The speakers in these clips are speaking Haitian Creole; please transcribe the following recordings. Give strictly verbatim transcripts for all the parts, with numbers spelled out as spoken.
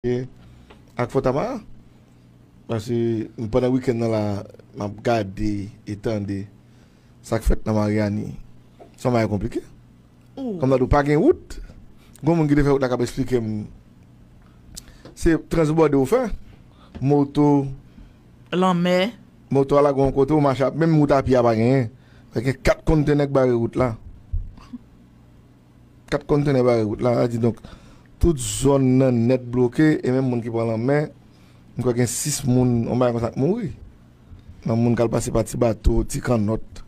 ak Fòtamara. Paske pandan wikenn nan la, m ap gade e tande sa k fèt nan Maryani. Se yon bagay konplike. Kòm nan di w pa gen wout, gen moun ki te fè wout la k ap eksplike m se transbòde ou fè. Moto, lanmè. Moto a lage yon kote, ou mache ap, menm wout a pye a pa genyen. Fè gen kat kontenè k bare wout la. Kat kontenè bare wout la, sa di donk, tout zòn nan nèt bloke, e menm moun ki pran lanmè, m kwè gen sis moun, yon bagay konsa k mouri. Nan moun k al pase pa ti bato, ti kannòt.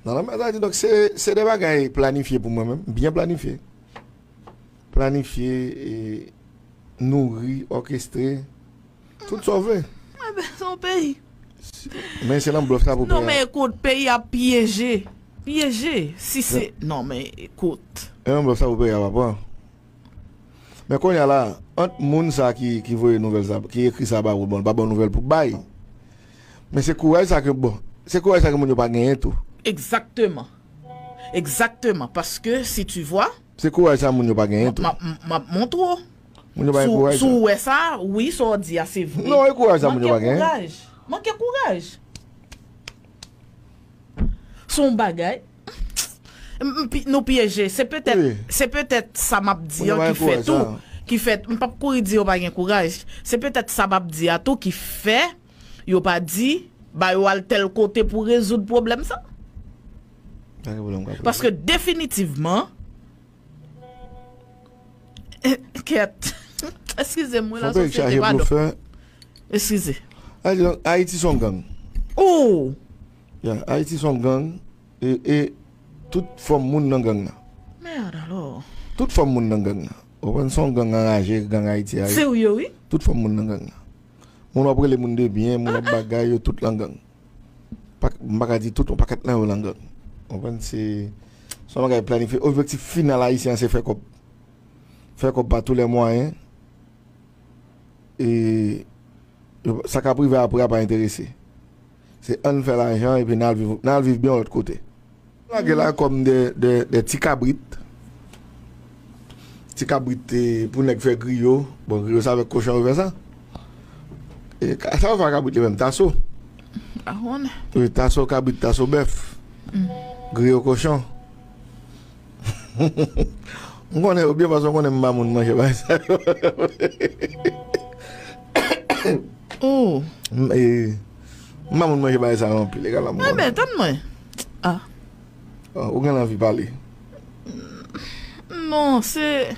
Nan lanmè, sa di donk, se, se de bagay planifye pou mwen menm, byen planifye. Planifye, e, nouri, òkestre, tout sa w vle. Enben, se yon peyi. Men se nan blòf sa pou peyi a. Non, men ekout, peyi a pyeje. Pyeje. Si se, non, men ekout. E nan blòf sa pou peyi a pa pran. Men kounye a la, ant moun sa ki, ki voye nouvèl sa, ki ekri sa ba ou, bon, l pa bon nouvèl pou bay. Men se kouraj sa ke, bon, se kouraj sa ke moun yo pa genyen tou. Egzakteman. Egzakteman. Paske, si tu vois, se kouraj sa moun yo pa genyen tou. M ap montre w. Moun yo pa gen kouraj sa. Si w wè sa, wi, sa w di a, se vre. Non, e kouraj sa moun yo pa genyen. Manke kouraj. Manke kouraj. Se yon bagay. M, m, pi- nou pyeje. Se petèt, se petèt sa m ap di an ki fè tou. Ki fè, m p ap kouri di yo pa gen kouraj. Se petèt sa m ap di a tou ki fè yo pa di, ba yo al tèl kote pou rezoud pwoblèm sa. Pa gen pwoblèm, pa gen pwoblèm. Paske definitivman, kèt. Eskize m, wi, la sosyete, padon. Eskize. Ayiti se yon gang. Oh! Ya, Ayiti se yon gang. E, e tout fòm moun nan gang nan. Mèd alò. Tout fòm moun nan gang nan. Ou konprann, se yon gang anraje, gang Ayiti a ye. Serye, wi. Tout fòm moun nan gang nan. Moun w ap rele moun de byen, moun w ap bagay, yo tout nan gang. Pa, m pa ka di tout, yon pakèt nan yo nan gang. Ou konprann, se, se yon bagay planifye. Objektif final ayisyen an se fè kòb. Fè kòb pa tou lè mwayen. E yo, sa k ap rive apre a pa enterese. Se ann fè lajan epi n al viv, n al viv byen yon lòt kote. Lage la kòm de, de, de ti kabrit. Ti kabrit, e, pou nèg fè griyo. Bon, griyo sa avèk kochon yo fè sa. E, ka- sa yo fè a kabrit li menm, taso. Wi, taso kabrit, taso bèf. Griyo kochon. M konnen, oubyen paske w konnen m pa moun manje bagay sa yo. Oh. M, e, m pa moun manje bagay sa yo anpil, egal la m konnen. Enben, tann mwen. Ah. Oh, ou gen anvi pale. Non, se.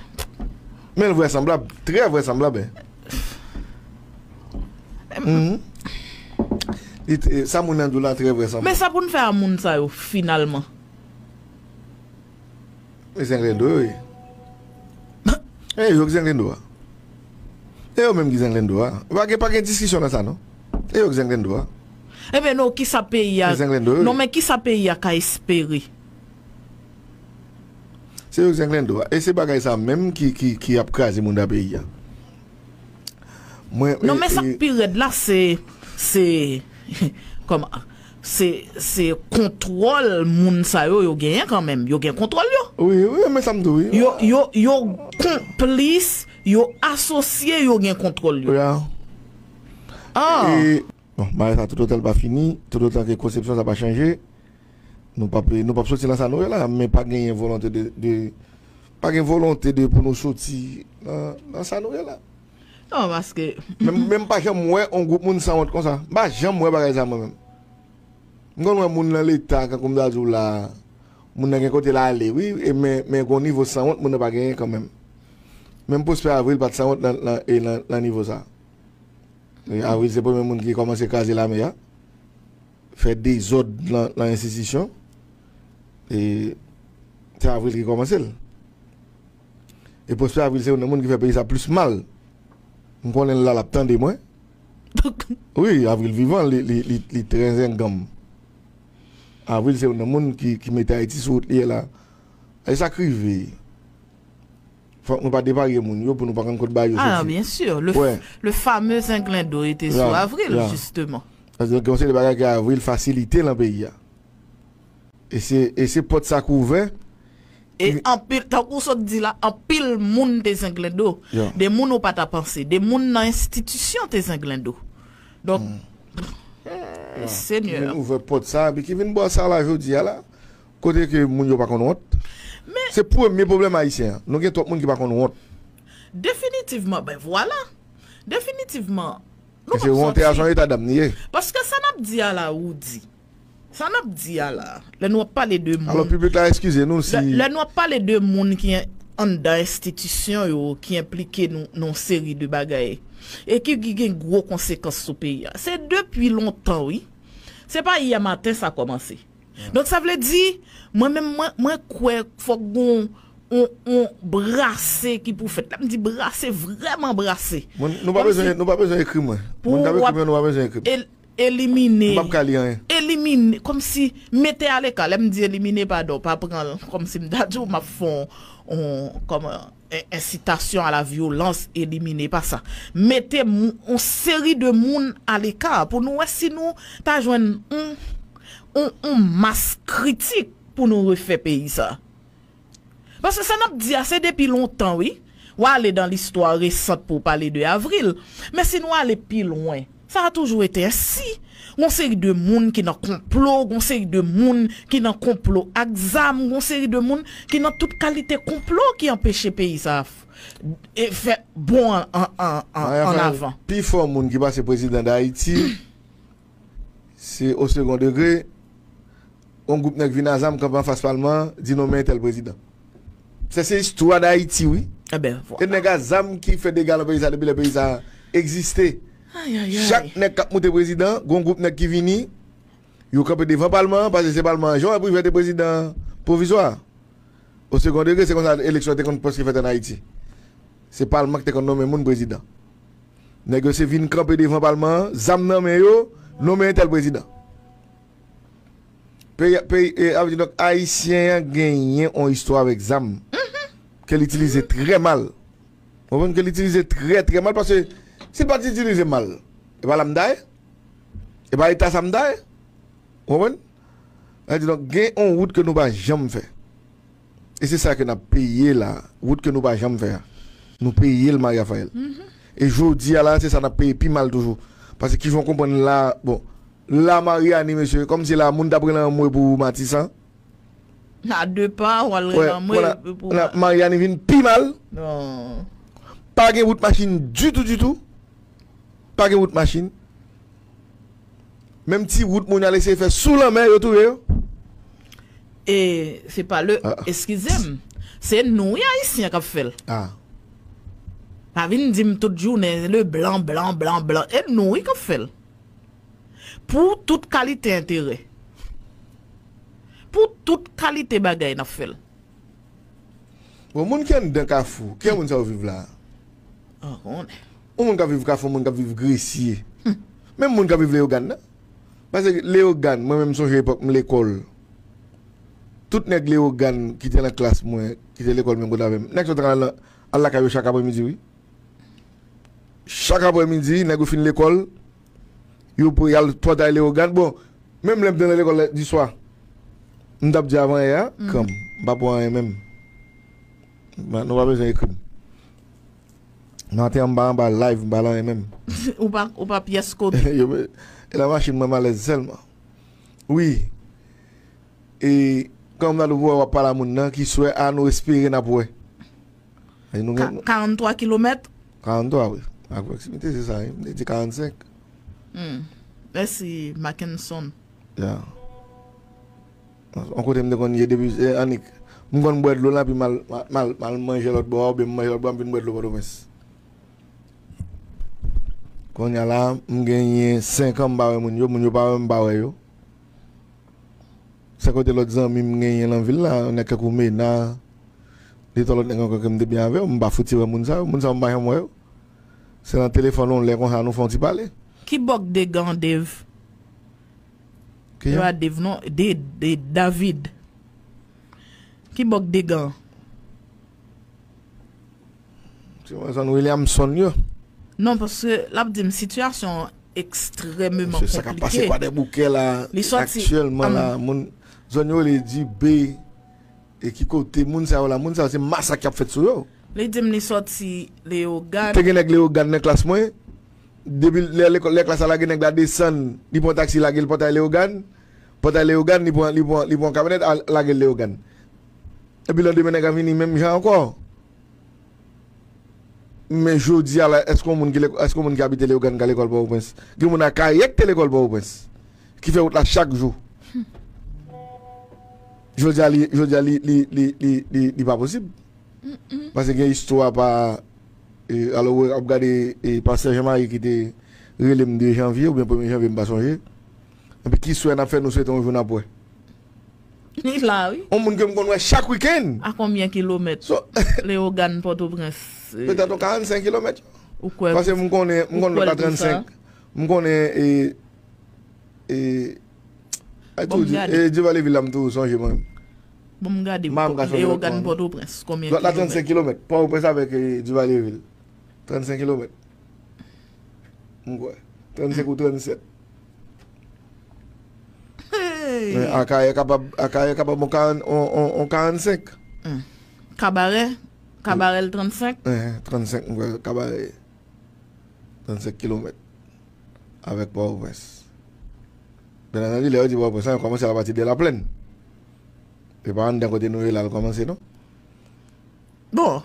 Men l vrèsanblab, trè vrèsanblab, en. Mhm. Li t- e, sa moun nan di w la trè vrèsanblab. Men sa pou n fè a moun sa yo, finalman? E zenglendo yo ye. E yo k zenglendo a. E yo menm ki zenglendo a. Pa gen, pa gen diskisyon nan sa, non. E yo k zenglendo a. Enben, non, kisa peyi a. E zenglendo yo ye. Non, men kisa peyi a ka espere? Se yo k zenglendo a. E se bagay sa menm ki, ki, ki ap kraze moun nan peyi a. Mwen, non, e, men sa k pi rèd la, se, se, kòman, se, se kontwòl moun sa yo, yo genyen kanmenm. Yo gen kontwòl yo. Wi, wi, men sa m di w, wi. Yo, yo, yo konplis, yo asosye, yo gen kontwòl yo. Ah! E, bon, bagay sa toutotan l pa fini, toutotan ke konsepsyon sa pa chanje, nou p ap, nou p ap soti nan sa nou ye la, men pa genyen volonte de, de, pa gen volonte de pou nou soti nan, nan sa nou ye la. Non, paske. Men, men m pa janm wè yon gwoup moun sanwont konsa. M pa janm wè bagay sa mwen menm. M konn wè moun nan leta, kankou m ta di w la, moun nan gen kote l ale, wi, e men, men gon nivo sanwont moun nan pa genyen kanmenm. Menm Prosper Avril pa t sanwont nan, nan, e nan, nan nivo sa. E Avril se premye moun ki kòmanse kraze lame a. Fè dezòd nan, nan enstitisyon. E se Avril ki kòmanse l. E Prosper Avril se youn nan moun ki fè peyi sa plis mal. M konnen l la, l ap tande mwen. Wi, Avril vivan, li, li, li, li trè zenganm. Avril se youn nan moun ki, ki mete Ayiti sou wout li ye la. E sa k rive. Fòk nou pa deparye moun yo pou nou pa konn kot bagay yo soti. Ah, bien sûr. Le, le fameux zenglendo était sous Avril, justement. Paske gen yon seri de bagay ke Avril fasilite nan peyi a. E se, e se pòt sa k ouvè, E anpil, tankou w sot di la, anpil moun te zenglen do. De moun ou pa ta panse. De moun nan enstitisyon te zenglen do. Donk, eh, Senyè. Ki vin ouvè pòt sa, epi ki vin bò sa la jodi a la. Kote ke moun yo pa konn wont. Se premye pwoblèm ayisyen an. Nou gen twòp moun ki pa konn wont. Definitivman, ben vwala. Definitivman. Nou p ap sòti. Paske wonte a se yon eta dam li ye. Paske sa n ap di a la, Roody. Sa n ap di a la, lè nou ap pale de moun. Alò, piblik la, eskize nou si. Lè, lè nou ap pale de moun ki anndan enstitisyon yo, ki enplike nou nan yon seri de bagay, e ki, ki gen gwo konsekans sou peyi a. Se depi lontan, wi. Se pa yè maten sa kòmanse. Donk, sa vle di, mwen menm, mwen, mwen kwè fòk gon yon, yon brase ki pou fèt. Lè m di brase, vrèman brase. Moun, nou pa bezwen, nou pa bezwen ekri mwen. Moun k ap ekri mwen, nou pa bezwen ekri m. Elimine. M p ap ka li anyen. Elimine, kòmsi mete aleka. Lè m di elimine, padon, pa pran l kòmsi m ta di w m ap fè yon, yon, kòman, en-, ensitasyon a la vyolans, elimine, pa sa. Mete mou-, yon seri de moun aleka pou nou wè si nou ta jwenn yon, yon, yon mas kritik pou nou refè peyi sa. Paske sa n ap di a, se depi lontan, wi. W ale dan listwa resant pou w pale de Avril. Men si nou ale pi lwen, sa a toujou ete ensi. Gon seri de moun ki nan konplo, gon seri de moun ki nan konplo ak zam, gon seri de moun ki nan tout kalite konplo ki anpeche peyi sa a f-, e fè bon an, an, an, an, an avan. Pifò moun ki pase prezidan Dayiti, se o segon degre, yon gwoup nèg vin a zam kanpe anfas palman an, di nonmen entèl prezidan. Sa se istwa Dayiti, wi. E nèg a zam ki fè dega nan peyi sa a depi lè peyi sa a egziste. Chak nèg k ap moute prezidan, gon gwoup nèg ki vini, yo kanpe devan palman an, paske se palman an, jan w wè Privè te prezidan pwovizwa. O segon degre, se konsa eleksyon te konn prèske fèt ann Ayiti. Se palman ki te konn nonmen moun prezidan. Nèg yo se vin kanpe devan palman an, zam nan men yo, nonmen entèl prezidan. Peyi, peyi, e, a vle di, donk, Ayisyen an genyen yon istwa avèk zam ke l itilize trè mal. Ou konprann? Ke l itilize trè, trè mal, paske si l pa t itilize mal, e pa la m ta ye. E pa eta sa m ta ye. Ou konprann? Sa vle di, donk, gen yon wout ke nou pa janm fè. E se sa ke n ap peye la, wout ke nou pa janm fè a. Nou peye l, Maria Fael. E jodi a la, se sa n ap peye pi mal toujou. Paske kijan w konprann la, bon, la Mariani, mesye, kòmsi la moun t ap rele anmwe pou Matisan. A de pa, w al rele anmwe pou Mariani vin pi mal. Non. Pa gen wout machin ditou, ditou. Pa gen wout machin. Menm ti wout moun y al eseye fè sou lanmè, yo touye yo. E se pa le, eskize m, se nou, wi, Ayisyen k ap fè l. Pa vin di m tout jounen, le blan, blan, blan, blan. E nou, wi, k ap fè l. Pou tout kalite enterè. Pou tout kalite bagay, n ap fè l. Bon, moun ki anndan Kafou, ki moun sa yo viv la? Ah, konnen. Yon moun k ap viv Kafou, yon moun k ap viv Gresye. Menm moun k ap viv Leyogàn nan. Paske Leyogàn, mwen menm m sonje epòk m lekòl. Tout nèg Leyogàn ki te nan klas mwen, ki te lekòl menm kote avè m, nèg sa yo t al, al lakay yo chak aprèmidi, wi. Chak aprèmidi, nèg yo fin lekòl, yo pou y al pòtay Leyogàn. Bon, menm lè m te nan lekòl di swa, m t ap di avan yè a, kanm, m pa pou anyen menm. Nou pa bezwen ekri m. Maten an, m pa anba live, m pa lan anyen menm. Ou pa, ou pa pyès kote. Yo, e la machin mwen m alèz sèlman. Wi. E, kòm m ta di w pou wè w ap pale a moun nan, ki swè a nou espere n ap wè. E nou gen karannntwa kilomèt? Karannntwa, wi. Ak pwoksimite, se sa, wi. M te di karannsenk. Hmm. Mèsi, Mackenson. Ya. Yon kote m te konn ye depi, e, annik. M konn bwè dlo la, epi m al, m al, m al manje lòt bò a, oubyen m manje lòt bò a, m vin bwè dlo Pòtoprens. Kounye a la, m genyen senk an, m pa wè moun yo, moun yo pa wè m, m pa wè yo. Se kote lòt zanmi m genyen nan vil la, yon nèg tankou Mena, de twa lòt nèg ankò ke m te byen avè yo, m pa fouti wè moun sa yo, moun sa yo m pa janm wè yo. Se nan telefòn yon lè konsa nou fè yon ti pale. Ki bòk degan, Dave? Ki jan? E pa Dave non, de, de David. Ki bòk degan? Se yon zòn Williamson yo. Non, paske l ap di m sitiyasyon an ekstrèmeman konplike. Mesye, sa k ap pase Kwadèboukè la, aktyèlman la, moun, zòn yo rele Dibe, E ki kote moun sa yo la? Moun sa yo se masak y ap fèt sou yo. Li di m li sòti Leyogàn. Te gen nèg Leyogàn nan klas mwen. Depi lè lekòl, lè klas la lage, nèg la desann, li pran taksi, lage l Pòtay Leyogàn. Pòtay Leyogàn, li pran, li pran, li pran kamyonèt, al lage l Leyogàn. Epi landemen nèg la vini menm jan ankò. Men jodi a la, èske yon moun ki, èske yon moun ki abite Leyogàn ka lekòl Pòtoprens? Gen moun Akayè ki te lekòl Pòtoprens, ki fè wout la chak jou. Jodi a, li, jodi a, li, li, li, li, li, li pa posib. Paske gen istwa pa, e, alò, w ap gade, e, pastè Jean Marie ki te rele m de janvye oubyen premye janvye, m pa sonje. Epi ki swè n ap fè, nou swete yon jou n ap wè. Li la, wi. Yon moun ke m konn wè chak wikenn. A konbyen kilomèt? Leyogàn, Pòtoprens? Petèt yon karannsenk kilomèt. Ou kwè? Paske m konnen, m konn lòt la trannsenk. M konnen, e, e, ay tou di, e, Divalyevil la m toujou sonje mwen. Bon, m gade Leyogàn, Pòtoprens, konbyen kilomèt? Lòt la trannsenk kilomèt. Pòtoprens avèk, e, Divalyevil. Trannsenk kilomèt. M kwè. Trannsenk ou trannsèt. Men Akayè kapab, Akayè kapab on karann, on, on, on karannsenk. Kabarè? Kabarè l trannsenk? Enhen, trannsenk, m kwè, Kabarè. Trannsenk kilomèt. Avèk Pòtoprens. Byen antandi, lè yo di Pòtoprens la, yo kòmanse apati de Laplèn. E pa anndan kote nou ye la l kòmanse, non? Bon,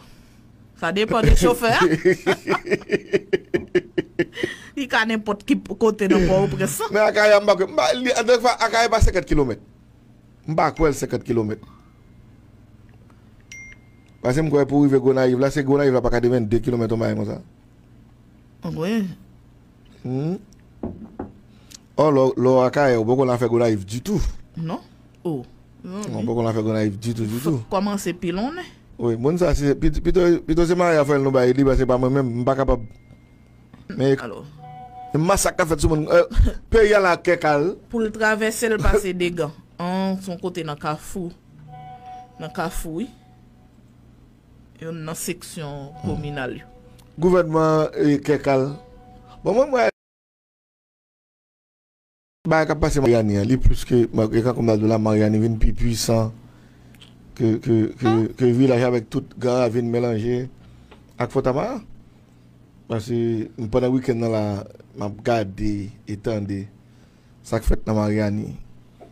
sa depann de chofè a. Li ka nenpòt ki kote nan Pòtoprens. Men Akayè a, m pa kwè, m pa, li, ankò yon fwa, Akayè pa senkant kilomèt. M pa kwè l senkant kilomèt. Paske m kwè pou rive Gonayiv la, se Gonayiv la pa katrevenn de kilomèt, yon bagay konsa. Wi. Ò, lè w Akayè, ou poko nan afè Gonayiv ditou. Non. O. Non, ou poko nan afè Gonayiv ditou, ditou. Fòk kòmanse pilonnen. Wi, moun sa se pito, pito se Maria Fèl nou bay li, paske pa mwen menm, m pa kapab. Men, masak k ap fèt sou moun. Peyi a la kè kal. Pou l travèse, l pase Degan. An, s on kote nan Kafou. Nan Kafou, wi. Youn nan seksyon kominal yo. Gouvènman kè kal. Bon, mwen, mwen, bagay k ap pase Maryani an, li plis ke, e, kan kòm nan do la, Maryani vin pi pwisan ke, ke, ke, ke vilaj avèk tout Gran Ravin melanje ak Fòtama. Paske pandan wikenn nan la, m ap gade e tande sa k fèt nan Maryani.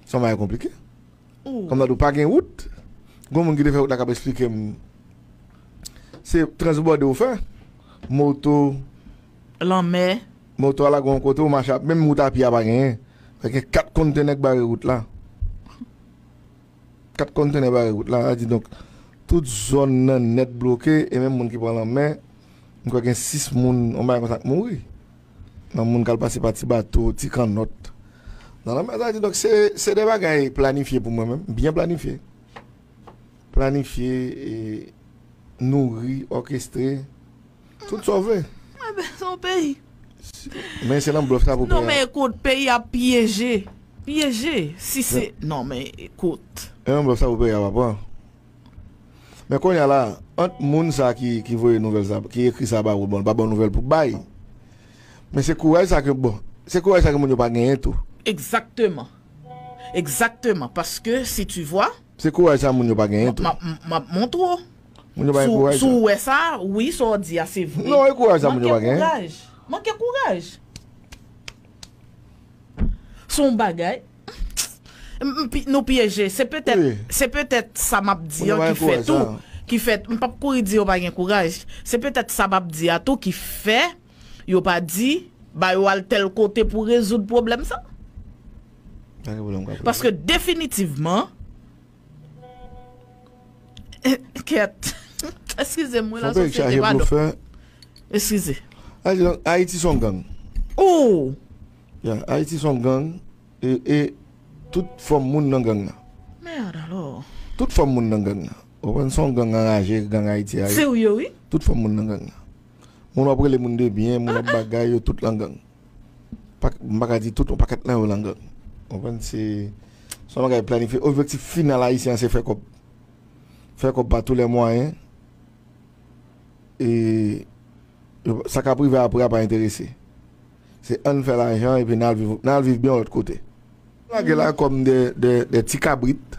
Se yon bagay konplike. Kòm nan do pa gen wout, gen yon moun ki te fè wout la k ap esplike m. Se transbòde ou fè. Moto. Lanmè. Moto a lage yon kote, ou mache ap, menm wout a pye a pa genyen. Fè gen kat kontenè k bare wout la. Kat kontenè bare wout la. Sa di donk, tout zòn nan nèt bloke, e menm moun ki pran lanmè, m kwè gen sis moun, yon bagay konsa k mouri. Nan moun k al pase pa ti bato, ti kannòt. Nan lanmè, sa di donk, se, se de bagay planifye pou mwen menm, byen planifye. Planifye, e, nouri, òkestre, tout sa w vle. Mwen bezwen yon peyi. Men se nan blòf sa pou peyi a. Non, men ekout, peyi a pyeje. Pyeje. Si se, non, men ekout. E nan blòf sa pou peyi a pa pran. Men kounye a la, ant moun sa ki, ki voye nouvèl sa, ki ekri sa ba ou, bon, l pa bon nouvèl pou bay. Men se kouraj sa ke, bon, se kouraj sa ke moun yo pa genyen tou. Egzakteman. Egzakteman. Paske, si tu vois, Se kouraj sa moun yo pa genyen tou. M ap, m ap montre w. Moun yo pa gen kouraj sa. Si w wè sa, wi, sa w di a se vre. Non, e kouraj sa moun yo pa genyen. Manke kouraj. Manke kouraj. Se yon bagay. M, m, pi- nou pyeje. Se petèt, se petèt sa m ap di an ki fè tou. Ki fè, m p ap kouri di yo pa gen kouraj. Se petèt sa m ap di a tou ki fè yo pa di, ba yo al tèl kote pou rezoud pwoblèm sa. Pa gen pwoblèm, pa gen pwoblèm. Paske definitivman, Kèt. Eskize m, wi, lasosyete, padon. Eskize. Ayiti se yon gang. Ou! Ya, Ayiti se yon gang. E, e tout fòm moun nan gang nan. Mèd alò. Tout fòm moun nan gang nan. Ou konprann, se yon gang anraje, gang Ayiti a ye. Serye, wi. Tout fòm moun nan gang nan. Moun w ap rele moun de byen, moun w ap bagay, yo tout lan gang. Pa, m pa ka di tout, yon pakèt nan yo lan gang. Ou konprann? Se, se yon bagay planifye. Objektif final ayisyen an se fè kòb. Fè kòb pa tou lè mwayen. E yo, sa k ap rive apre a pa enterese. Se ann fè lajan epi n al viv, n al viv byen yon lòt kote. Lage la kòm de, de, de ti kabrit.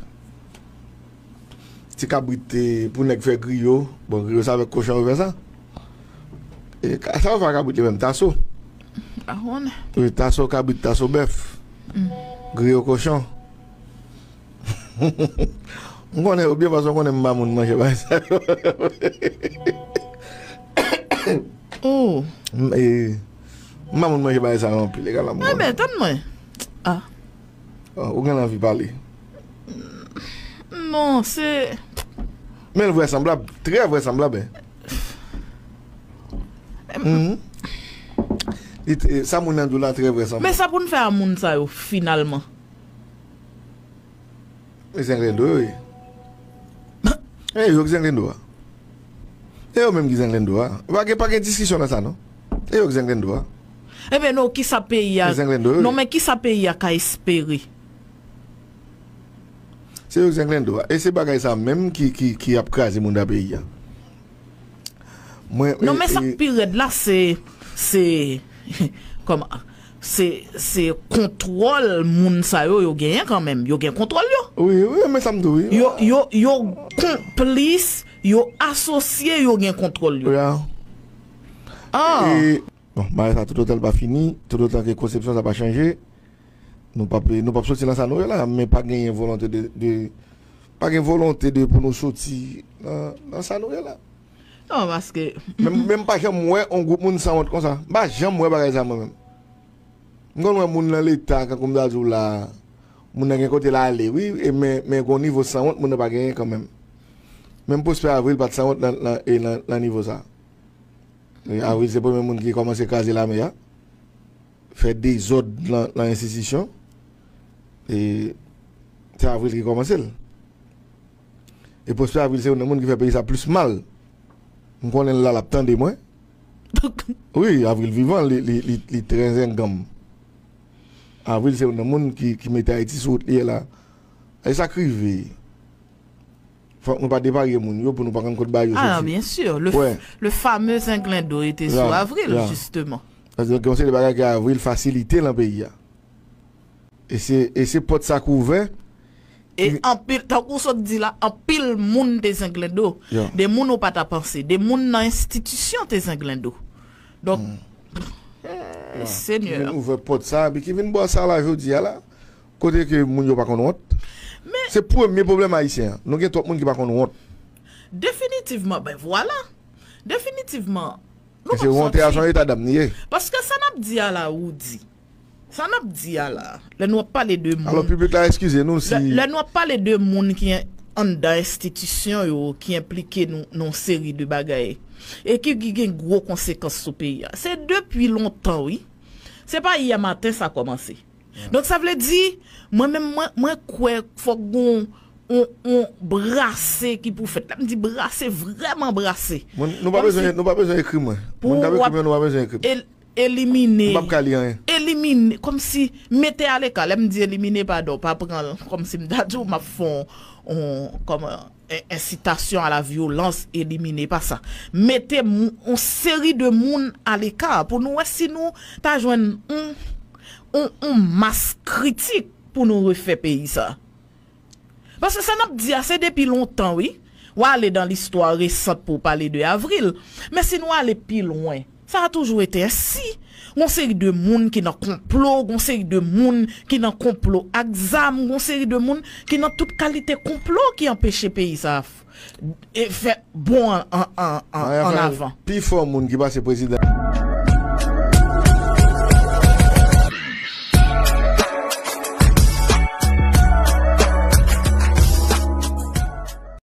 Ti kabrit, e, pou nèg fè griyo. Bon, griyo se avèk kochon yo fè sa. E, ka- sa yo fè a kabrit li menm, taso. Wi, taso kabrit, taso bèf. Griyo kochon. M konnen, oubyen paske m konnen m pa moun manje bagay sa yo. Oh. M, e, m pa moun manje bagay sa yo anpil, egal a m. Enben, tann mwen. Ah. Oh, ou gen anvi pale? Non, se Men l vrèsanblab, trè vrèsanblab, en. Mhm. Li t- e, sa moun nan di w la trè vrèsanblab. Men sa pou n fè a moun sa yo, finalman? E zenglendo yo ye. E yo k zenglendo a. E yo menm ki zenglendo a. Pa gen, pa gen diskisyon nan sa, non. E yo k zenglendo a. Enben, non, kisa peyi a, E zenglendo yo ye. Non, men kisa peyi a ka espere? Se yo k zenglendo a. E se bagay sa menm ki, ki, ki ap kraze moun nan peyi a. Mwen, Non, e, men sa e, k pi rèd la, se, se, kòman, se, se kontwòl moun sa yo, yo genyen kanmenm. Yo gen kontwòl yo. Wi, wi, men sa m di w, wi. Yo, yo, yo konplis, yo asosye, yo gen kontwòl yo. Wi, a. Ah. E, bon, bagay sa toutotan l pa fini, toutotan ke konsepsyon sa pa chanje, nou p ap, nou p ap soti nan sa nou ye la, men pa genyen volonte de, de, pa gen volonte de pou nou soti nan, nan sa nou ye la. Non, paske Men, men m pa janm wè yon gwoup moun sanwont konsa. M pa janm wè bagay sa mwen menm. M konn wè moun nan Leta, kankou m ta di w la, moun nan gen kote l ale, wi, e men, men gon nivo sanwont moun nan pa genyen kanmenm. Menm Prosper Avril pa t sanwont nan, nan, e nan, nan nivo sa. E Avril se premye moun ki kòmanse kraze lame a, fè dezòd nan, nan enstitisyon. E se Avril ki kòmanse l. E Prosper Avril se youn nan moun ki fè peyi sa plis mal. M konnen l la, l ap tande mwen. Wi, Avril vivan, li, li, li, li trè zenganm. Avril se youn nan moun ki, ki mete Ayiti sou wout li ye la. E sa k rive. Fòk nou pa deparye moun yo pou nou pa konn kot bagay yo Ah, soti. Bien sûr. Le, Wè. Le fameux zenglendo était sous Ya, Avril, ya. Justement. Paske gen yon seri de bagay ke Avril fasilite nan peyi a. E se, e se pòt sa k ouvè. E Ki- anpil, tankou w sot di la, anpil moun te zenglendo. Ya. De moun ou pa ta panse. De moun nan enstitisyon te zenglendo. Donk, eh, Ya. Ki Senyè. Vin ouvè pòt sa, epi ki vin bò sa la jodi a la. Kote ke moun yo pa konn wont. Men Se premye pwoblèm ayisyen an. Nou gen twòp moun ki pa konn wont. Definitivman, ben vwala. Definitivman. Nou E se pap wonte a, se soti. Yon eta dam li ye. Paske sa n ap di a la, Woody. Sa n ap di a la. Lè nou ap pale de moun. Alò, piblik la, eskize nou si Lè, lè nou ap pale de moun ki anndan enstitisyon yo, ki enplike nou nan yon seri de bagay. E ki, ki gen gwo konsekans sou peyi a. Se depi lontan, wi. Se pa yè maten sa kòmanse. Donk, sa vle di, mwen menm, mwen, mwen kwè fòk gon on, on brase ki pou fèt. Lè m di brase, vrèman brase. Moun, nou pa Kòmsi bezwen, nou pa bezwen ekri mwen. Pou Moun k ap w ap ekri mwen, nou pa bezwen ekri m. el-, elimine, M p ap ka li anyen. Elimine, kòmsi mete aleka. Lè m di elimine, padon, pa pran l kòmsi m ta di w m ap fè on, on, kòman, en-, ensitasyon a la vyolans, elimine, pa sa. Mete mou-, on seri de moun aleka pou nou wè si nou ta jwenn on, on, on mas kritik pou nou refè peyi sa. Paske sa n ap di a, se depi lontan, wi. W ale dan listwa resant pou w pale de Avril. Men si nou ale pi lwen, sa a toujou ete ensi. Gon seri de moun ki nan konplo, gon seri de moun ki nan konplo ak zam, gon seri de moun ki nan tout kalite konplo ki anpeche peyi sa a f-, e fè bon an, an, an, an, Maya an fè avan. Pi fò moun ki pase prezidan.